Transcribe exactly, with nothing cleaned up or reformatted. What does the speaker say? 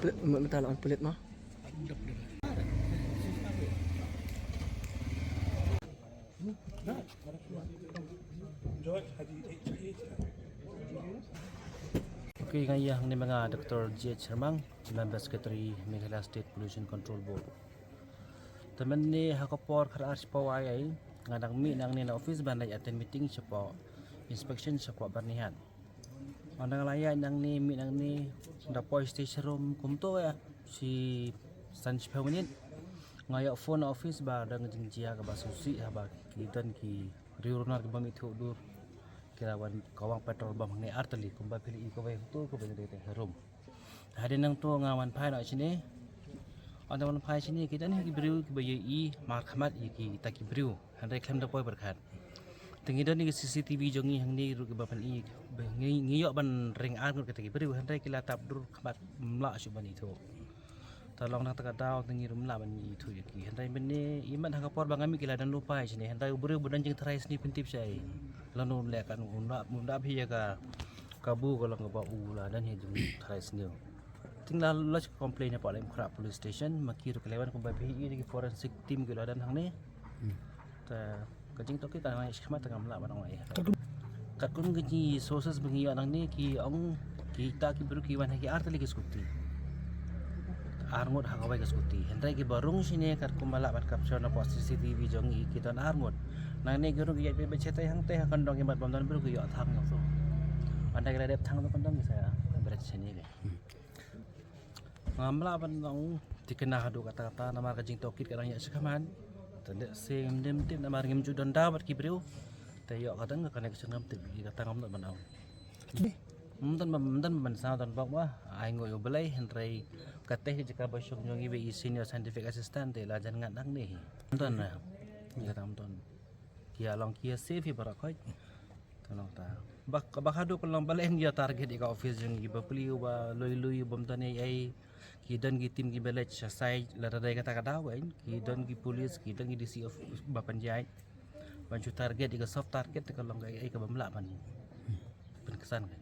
Meta la ong pulit mo? Okay, nga ïa hangne ma nga Doctor G H Sharmang, Member Secretary Meghalaya State Pollution Control Board. Te mynne ha ka por khatar shiphew ai ai nga dang mih nangne na office ban leit attend meeting shapoh inspection shapoh Byrnihat. Nga dang la ïaid nangne mih nangne da poi sha showroom kumto ïa shi san shiphew minit. Nga ïoh phone na office ba don ka jingjia kaba sngewsih haba ki don ki riewrunar kiba mih thuh dur ki la wan kawang petrol bom hangne artylli kumba phi la i kawei hangto kaba dei tang harum. Hadien nangto nga wan phai noh shane. Ynda wan phai shane ki don hi ki briew kiba ïohi markhmat ïa kita ki briew. Hynrei khlem da poi pyrkhat. Te ngi don ïa ki C C T V jong ngi hangne ruh kiba pynlong ba ngi ngi ïoh ban ring ar ngut kita ki briew hynrei ki la tap dur khmat ym lah shuh ban ithuh. Te long nangta ka daw te ngi ruh ym lah ban ithuh ïa ki hynrei mynne imat ha ka por ba nga mih ki la don lypa shane hynrei u briew ba don jingtharai sniew pyntip shai. Lano leh kan u nda u nda phi ïa ka kabu ka long kaba u la don hi jingtharai sniew. Te nga la lodge complaint hapoh Laitumkhrah Police Station ma ki ruh ki la wan kumba phi i ki forensic team ki la don hangne. Te ka jingtohkit ka nang ïa shikmat te ngam lah ban ong ei. Katkum ka jingïasources ba ngi ïoh nangne ki ong kita ki briew ki wan ha ki artylli ki scooty. Ar ngut ha kawei ka scooty hynrei kiba rung shane katkum ba lah ban capture na poh C C T V jong ngi ki don ar ngut. Nangne ki rung ki ïaid beit beit shatei hangtei ha kyndong imat bym don briew ki ïoh thang jong to. Ynda ki la dep thang to kyndong ki sa bret shane. Ngam lah ban ong thikna haduh katta katta namar ka jingtohkit ka dang ïa shikmat. Te lehse ngim tip namar ngim ju don daw bad ki briew. Te ïoh ka dang ka connection ngam tip ïa kata ngam lah ban ong. Ym don ba ym don ba mynsaw don bok ba ai nguh ïa U Blei hynrei kata hi jaka ba shong jong i ba i senior scientific assistant te la jan ngat nangne hi. Ym don na ïa kata ym don. Ki ïa long ki ïa safe hi baroh khoit. Te nangta ba ba haduh ka long ba leh ïa target ïa ka office jong i ba pli ba lui lui bym don ei ei. Ki don ki team kiba leit sha site lada dei kata ka daw kan ki don ki police ki don ki D C of ba pynjai ban shu target ïa ka soft target te ka long ka ei ei kaba ym lah ban pynksan kan.